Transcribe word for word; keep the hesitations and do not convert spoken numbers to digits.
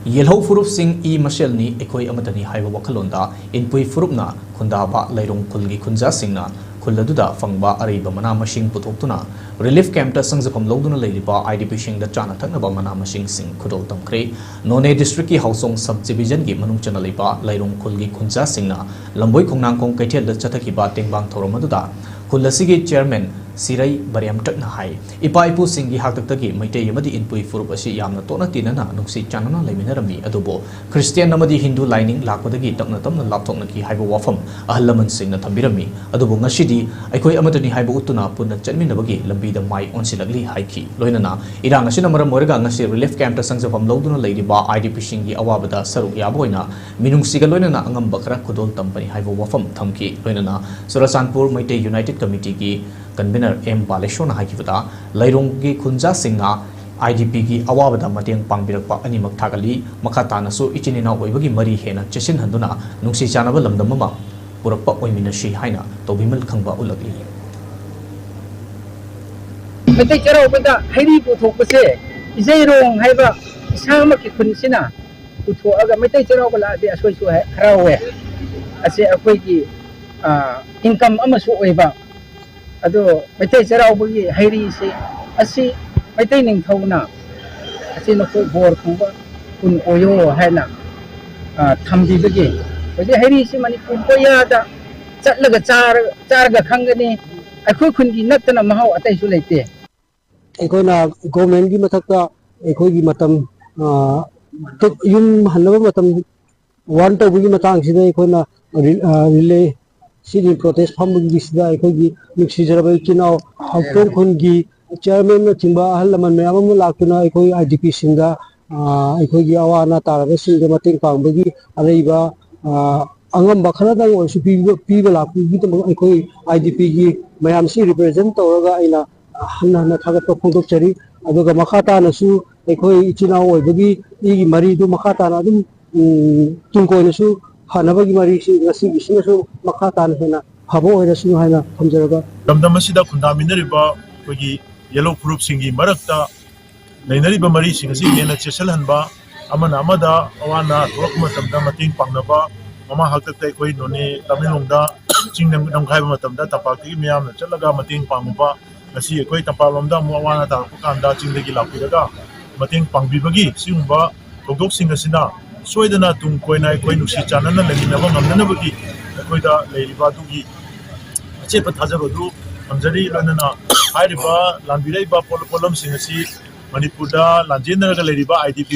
ꯌꯦꯜꯍꯧ ꯐꯨꯔꯨꯞꯁꯤꯡ ꯏ ꯃꯁꯦꯜꯅꯤ, ꯑꯩꯈꯣꯏ ꯑꯃꯠꯇꯅꯤ ꯍꯥꯏꯕ ꯋꯥꯈꯜꯂꯣꯟꯗ ꯏꯟꯄꯨꯏ ꯐꯨꯔꯨꯞꯅ ꯈꯨꯟꯗꯥꯕ ꯂꯩꯔꯣꯡ ꯈꯨꯜꯒꯤ ꯈꯨꯟꯖꯥꯁꯤꯡꯅ ꯈꯨꯜ ꯑꯗꯨꯗ ꯐꯪꯕ ꯑꯔꯩꯕ ꯃꯅꯥ ꯃꯁꯤꯡ ꯄꯨꯊꯣꯛꯇꯨꯅ ꯔꯤꯂꯤꯐ ꯀꯦꯝꯞꯇ ꯁꯪꯖꯐꯝ ꯂꯧꯗꯨꯅ ꯂꯩꯔꯤꯕ ꯑꯥꯏ ꯗꯤ ꯄꯤꯁꯤꯡꯗ ꯆꯥꯅ ꯊꯛꯅꯕ ꯃꯅꯥ ꯃꯁꯤꯡꯁꯤꯡ ꯈꯨꯗꯣꯜ ꯇꯝꯈ꯭ꯔꯦ꯫ ꯅꯣꯅꯦ ꯗꯤꯁꯇ꯭ꯔꯤꯛꯀꯤ ꯍꯥꯎꯁꯣꯡ ꯁꯕ ꯗꯤꯕꯤꯖꯟꯒꯤ ꯃꯅꯨꯡ ꯆꯟꯅ ꯂꯩꯕ ꯂꯩꯔꯣꯡ ꯈꯨꯜꯒꯤ ꯈꯨꯟꯖꯥꯁꯤꯡꯅ ꯂꯝꯕꯣꯏ ꯈꯣꯡꯅꯥꯡꯈꯣꯡ ꯀꯩꯊꯦꯜꯗ ꯆꯠꯊꯈꯤꯕ ꯇꯦꯡꯕꯥꯡ ꯊꯧꯔꯝ ꯑꯗꯨꯗ ꯈꯨꯜ ꯑꯁꯤꯒꯤ ꯆꯤꯌꯔꯃꯦꯟ ꯁꯤꯔꯩ ꯕꯔꯦꯝꯇꯛꯅ ꯍꯥꯏ, ꯏꯄꯥ ꯏꯄꯨꯁꯤꯡꯒꯤ ꯍꯥꯛꯇꯛꯇꯒꯤ ꯃꯩꯇꯩ ꯑꯃꯗꯤ ꯏꯟꯄꯨꯏ ꯐꯨꯔꯨꯞ ꯑꯁꯤ ꯌꯥꯝꯅ ꯇꯣꯠꯅ ꯇꯤꯟꯅꯅ ꯅꯨꯡꯁꯤ ꯆꯥꯟꯅꯅ ꯂꯩꯃꯤꯟꯅꯔꯝꯃꯤ꯫ ꯑꯗꯨꯕꯨ ꯈ꯭ꯔꯤꯁꯇꯤꯌꯥꯟ ꯑꯃꯗꯤ ꯍꯤꯟꯗꯨ ꯂꯥꯏꯅꯤꯡ ꯂꯥꯛꯄꯗꯒꯤ ꯇꯞꯅ ꯇꯞꯅ ꯂꯥꯞꯊꯣꯛꯅꯈꯤ ꯍꯥꯏꯕ ꯋꯥꯐꯝ ꯑꯍꯜ ꯂꯃꯟꯁꯤꯡꯅ ꯊꯝꯕꯤꯔꯝꯃꯤ꯫ ꯑꯗꯨꯕꯨ ꯉꯁꯤꯗꯤ ꯑꯩꯈꯣꯏ ꯑꯃꯠꯇꯅꯤ ꯍꯥꯏꯕ ꯎꯠꯇꯨꯅ ꯄꯨꯟꯅ ꯆꯠꯃꯤꯟꯅꯕꯒꯤ ꯂꯝꯕꯤꯗ ꯃꯥꯏ ꯑꯣꯟꯁꯤꯜꯂꯛꯂꯤ ꯍꯥꯏꯈꯤ꯫ ꯂꯣꯏꯅꯅ ꯏꯔꯥꯡ ꯑꯁꯤꯅ ꯃꯔꯝ ꯑꯣꯏꯔꯒ ꯉꯁꯤ ꯔꯤꯂꯤꯐ ꯀꯦꯝꯞꯇ ꯁꯪꯖꯐꯝ ꯂꯧꯗꯨꯅ ꯂꯩꯔꯤꯕ ꯑꯥꯏ ꯗꯤ ꯄꯤꯁꯤꯡꯒꯤ ꯑꯋꯥꯕꯗ ꯁꯔꯨꯛ ꯌꯥꯕ ꯑꯣꯏꯅ ꯃꯤꯅꯨꯡꯁꯤꯒ ꯂꯣꯏꯅꯅ ꯑꯉꯝꯕ ꯈꯔ ꯈꯨꯗꯣꯜ ꯇꯝꯕꯅꯤ ꯍꯥꯏꯕ ꯋꯥꯐꯝ ꯊꯝꯈꯤ꯫ ꯂꯣꯏꯅꯅ ꯆꯨꯔꯆꯥꯟꯄꯨꯔ ꯃꯩꯇꯩ ꯌꯨꯅꯥꯏꯇꯦꯗ ꯀꯃꯤꯇꯤꯒꯤ ꯀꯟꯚꯤꯅꯔ ꯑꯦꯝ ꯕꯥꯂꯦꯁꯣꯔꯅ ꯍꯥꯏꯈꯤꯕꯗ, ꯂꯩꯔꯣꯡꯒꯤ ꯈꯨꯟꯖꯥꯁꯤꯡꯅ ꯑꯥꯏ ꯗꯤ ꯄꯤꯒꯤ ꯑꯋꯥꯕꯗ ꯃꯇꯦꯡ ꯄꯥꯡꯕꯤꯔꯛꯄ ꯑꯅꯤꯃꯛ ꯊꯥꯒꯠꯂꯤ꯫ ꯃꯈꯥ ꯇꯥꯅꯁꯨ ꯏꯆꯤꯟ ꯏꯅꯥꯎ ꯑꯣꯏꯕꯒꯤ ꯃꯔꯤ ꯍꯦꯟꯅ ꯆꯦꯠꯁꯤꯟꯍꯟꯗꯨꯅ ꯅꯨꯡꯁꯤ ꯆꯥꯟꯅꯕ ꯂꯝꯗꯝ ꯑꯃ ꯄꯨꯔꯛꯄ ꯑꯣꯏꯃꯤꯟꯅꯁꯤ ꯍꯥꯏꯅ ꯇꯧꯕꯤꯃꯜ ꯈꯪꯕ ꯎꯠꯂꯛꯂꯤ꯫ ꯃꯩꯇꯩ ꯆꯩꯔꯥꯎꯕꯗ ꯍꯩꯔꯤ ꯄꯨꯊꯣꯛꯄꯁꯦ ꯏꯖꯩꯔꯣꯡ ꯍꯥꯏꯕ ꯏꯁꯥꯃꯛꯀꯤ ꯈꯨꯟꯁꯤꯅ ꯄꯨꯊꯣꯛꯑꯒ ꯃꯩꯇꯩ ꯆꯩꯔꯥꯎꯕ ꯂꯥꯛꯑꯗꯤ ꯑꯩꯈꯣꯏꯁꯨ ꯍꯦꯛ ꯍꯔꯥꯎꯋꯦ꯫ ꯑꯁꯤ ꯑꯩꯈꯣꯏꯒꯤ, ꯑ, ꯏꯟꯀꯝ ꯑꯃꯁꯨ ꯑꯣꯏꯕ꯫ ꯑꯗꯣ ꯃꯩꯇꯩ ꯆꯩꯔꯥꯎꯕꯒꯤ ꯍꯩꯔꯤꯁꯤ ꯑꯁꯤ ꯃꯩꯇꯩ ꯅꯤꯡꯊꯧꯅ ꯑꯁꯤ ꯅꯈꯣꯏ ꯕꯣꯔ ꯐꯪꯕ ꯈꯨꯟ ꯑꯣꯏꯌꯣ ꯍꯥꯏꯅ, ꯑ, ꯊꯝꯕꯤꯕꯒꯤ ꯍꯧꯖꯤꯛ ꯍꯩꯔꯤꯁꯤ ꯃꯅꯤꯄꯨꯔ ꯀꯣꯌꯥꯗ ꯆꯠꯂꯒ ꯆꯥꯔ-, ꯆꯥꯔꯒ ꯈꯪꯒꯅꯤ꯫ ꯑꯩꯈꯣꯏ ꯈꯨꯟꯒꯤ ꯅꯠꯇꯅ ꯃꯍꯥꯎ ꯑꯇꯩꯁꯨ ꯂꯩꯇꯦ꯫ ꯑꯩꯈꯣꯏꯅ ꯒꯣꯔꯃꯦꯟꯒꯤ ꯃꯊꯛꯇ ꯑꯩꯈꯣꯏꯒꯤ ꯃꯇꯝ, ꯑ, ꯌꯨꯝ ꯍꯟꯅꯕ ꯃꯇꯝ ꯋꯥꯔꯟ ꯇꯧꯕꯒꯤ ꯃꯇꯥꯡꯁꯤꯗ ꯑꯩꯈꯣꯏꯅ ꯔꯤ-, ꯑ, ꯔꯤꯂꯦ ꯁꯤꯒꯤ ꯄ꯭ꯔꯣꯇꯦꯁ ꯐꯝꯕꯒꯤꯁꯤꯗ ꯑꯩꯈꯣꯏꯒꯤ ꯅꯨꯡꯁꯤꯖꯔꯕ ꯏꯆꯤꯟ ꯏꯅꯥꯎ ꯍꯥꯎꯇꯣꯡ ꯈꯨꯟꯒꯤ ꯆꯤꯌꯔꯃꯦꯟꯅꯆꯤꯡꯕ ꯑꯍꯜ ꯂꯃꯟ ꯃꯌꯥꯝ ꯑꯃ ꯂꯥꯛꯇꯨꯅ ꯑꯩꯈꯣꯏ ꯑꯥꯏ ꯗꯤ ꯄꯤꯁꯤꯡꯗ, ꯑ, ꯑꯩꯈꯣꯏꯒꯤ ꯑꯋꯥ ꯑꯅꯥ ꯇꯥꯔꯕꯁꯤꯡꯗ ꯃꯇꯦꯡ ꯄꯥꯡꯕꯒꯤ ꯑꯔꯩꯕ, ꯑ, ꯑꯉꯝꯕ ꯈꯔꯗꯪ ꯑꯣꯏꯔꯁꯨ ꯄꯤꯕ, ꯄꯤꯕ ꯂꯥꯛꯄꯒꯤꯗꯃꯛ ꯑꯩꯈꯣꯏ ꯑꯥꯏ ꯗꯤ ꯄꯤꯒꯤ ꯃꯌꯥꯝꯁꯤ ꯔꯤꯄ꯭ꯔꯖꯦꯟ ꯇꯧꯔꯒ ꯑꯩꯅ ꯍꯟꯅ ꯍꯟꯅ ꯊꯥꯒꯠꯄ ꯐꯣꯡꯗꯣꯛꯆꯔꯤ꯫ ꯑꯗꯨꯒ ꯃꯈꯥ ꯇꯥꯅꯁꯨ ꯑꯩꯈꯣꯏ ꯏꯆꯤꯟ ꯏꯅꯥꯎ ꯑꯣꯏꯕꯒꯤ ꯏꯒꯤ ꯃꯔꯤꯗꯨ ꯃꯈꯥ ꯇꯥꯅ ꯑꯗꯨꯝ, ꯎꯝ, ꯇꯨꯡ ꯀꯣꯏꯅꯁꯨ ꯐꯅꯕꯒꯤ ꯃꯔꯤꯁꯤ ꯉꯁꯤꯒꯤꯁꯤꯅꯁꯨ ꯃꯈꯥ ꯇꯥꯅ ꯍꯦꯟꯅ ꯐꯕ ꯑꯣꯏꯔꯁꯅꯨ ꯍꯥꯏꯅ ꯊꯝꯖꯔꯒ, ꯂꯝꯗꯝ ꯑꯁꯤꯗ ꯈꯨꯟꯗꯥꯃꯤꯟꯅꯔꯤꯕ ꯑꯩꯈꯣꯏꯒꯤ ꯌꯦꯜꯍꯧ ꯐꯨꯔꯨꯞꯁꯤꯡꯒꯤ ꯃꯔꯛꯇ ꯂꯩꯅꯔꯤꯕ ꯃꯔꯤꯁꯤꯡ ꯑꯁꯤ ꯍꯦꯟꯅ ꯆꯦꯠꯁꯤꯜꯍꯟꯕ, ꯑꯃꯅ ꯑꯃꯗ ꯑꯋꯥ ꯑꯅꯥ ꯊꯣꯛꯂꯛꯄ ꯃꯇꯝꯗ ꯃꯇꯦꯡ ꯄꯥꯡꯅꯕ, ꯃꯃꯥꯡ ꯍꯥꯛꯇꯛꯇ ꯑꯩꯈꯣꯏ ꯅꯣꯅꯦ ꯇꯃꯦꯡꯂꯣꯡꯗ ꯆꯤꯡ ꯅꯝ-, ꯅꯝꯈꯥꯏꯕ ꯃꯇꯝꯗ ꯇꯝꯄꯥꯛꯇꯒꯤ ꯃꯤꯌꯥꯝꯅ ꯆꯠꯂꯒ ꯃꯇꯦꯡ ꯄꯥꯡꯉꯨꯕ, ꯉꯁꯤ ꯑꯩꯈꯣꯏ ꯇꯝꯄꯥꯛꯂꯣꯝꯗ ꯑꯃꯨꯛ ꯑꯋꯥ ꯑꯅꯥ ꯇꯥꯔꯛꯄ ꯀꯥꯟꯗ ꯆꯤꯡꯗꯒꯤ ꯂꯥꯛꯄꯤꯔꯒ ꯃꯇꯦꯡ ꯄꯥꯡꯕꯤꯕꯒꯤ ꯁꯤꯒꯨꯝꯕ ꯊꯧꯗꯣꯛꯁꯤꯡ ꯑꯁꯤꯅ ꯁꯣꯏꯗꯅ ꯇꯨꯡ ꯀꯣꯏꯅ ꯑꯩꯈꯣꯏ ꯅꯨꯡꯁꯤ ꯆꯥꯟꯅꯅ ꯂꯩꯃꯤꯟꯅꯕ ꯉꯝꯅꯅꯕꯒꯤ ꯑꯩꯈꯣꯏꯗ ꯂꯩꯔꯤꯕ ꯑꯗꯨꯒꯤ ꯑꯆꯦꯠꯄ ꯊꯥꯖꯕ ꯑꯗꯨ ꯊꯝꯖꯔꯤ꯫ ꯂꯣꯏꯅꯅ ꯍꯥꯏꯔꯤꯕ ꯂꯥꯟꯕꯤꯔꯛꯏꯕ ꯄꯣꯠ-, ꯄꯣꯠꯂꯝꯁꯤꯡ ꯑꯁꯤ ꯃꯅꯤꯄꯨꯔꯗ ꯂꯥꯟꯖꯦꯟꯅꯔꯒ ꯂꯩꯔꯤꯕ IDP